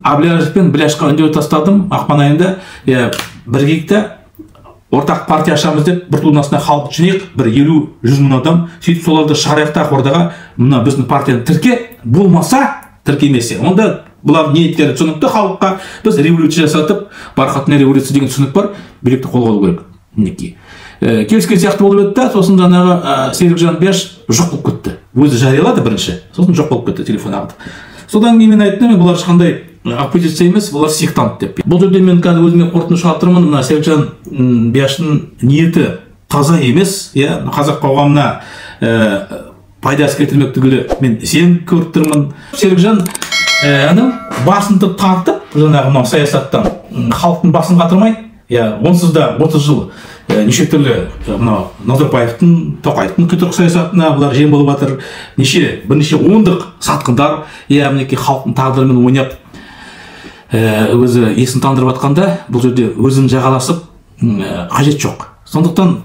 Әблязов пен Біляшқа үндеу тастадым ақпан айында, иә, бірігейік те ортақ партия ашамыз деп, бір тудың астына халық жинайық, бір 50-100 мың адам, сөйтіп соларды шығарайық та Ақордаға, мына біздің партияны тірке, болмаса тіркемесе, онда бұлар ниеттері түсінікті халыққа, біз революция жасатып, бархатный революция деген түсінік бар, билікті қолға алу керек. Мінекей. Келіскен сияқты болып еді да, сосын жаңағы Серікжан Бияш жоқ болып кетті. Өзі жариялады бірінші, сосын жоқ болып кетті, телефон алды. Содан кейін мен айттым, бұлар ешқандай оппозиция емес, бұлар сектант деп. Бұл жерде мен қазір өзіме қорытынды шығарып тұрмын, мына Серікжан Бияштың ниеті таза емес, иә, қазақ қоғамына пайдасы келтірмек түгілі мен сеніп көріп тұрмын. Серікжан інім басынды тартып, жаңағы мынау саясаттан халықтың басын қатырмай, иә, онсыз да 30 жыл неше түрлі мынау Назарбаевтың, Тоқаевтың құйтырқы саясатына бұлар жем болып жатыр. Бірнеше ондық сатқындар, иә, мінекей халықтың тағдырымен ойнап, өзі есін тандырып жатқанда, бұл жерде өзін жағаласып қажет жоқ. Сондықтан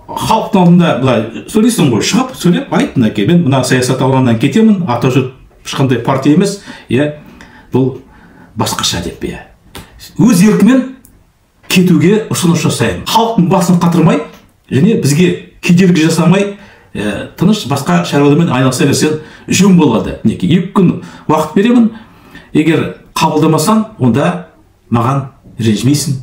халықтың алдында былай сөйлейсің ғой, шығып сөйлеп айт, мінекей мен мына саясат алаңынан кетемін, ата жұрт ешқандай партия емес, иә, бұл басқаша деп, иә. Өз еркімен кетуге ұсыныс жасаймын. Халықтың басын қатырмай және бізге кедергі жасамай, тыныш басқа шаруалармен айналыса берсең жөн болады. Мінекей 2 күн уақыт беремін. Егер қабылдамасаң, онда маған ренжімейсің.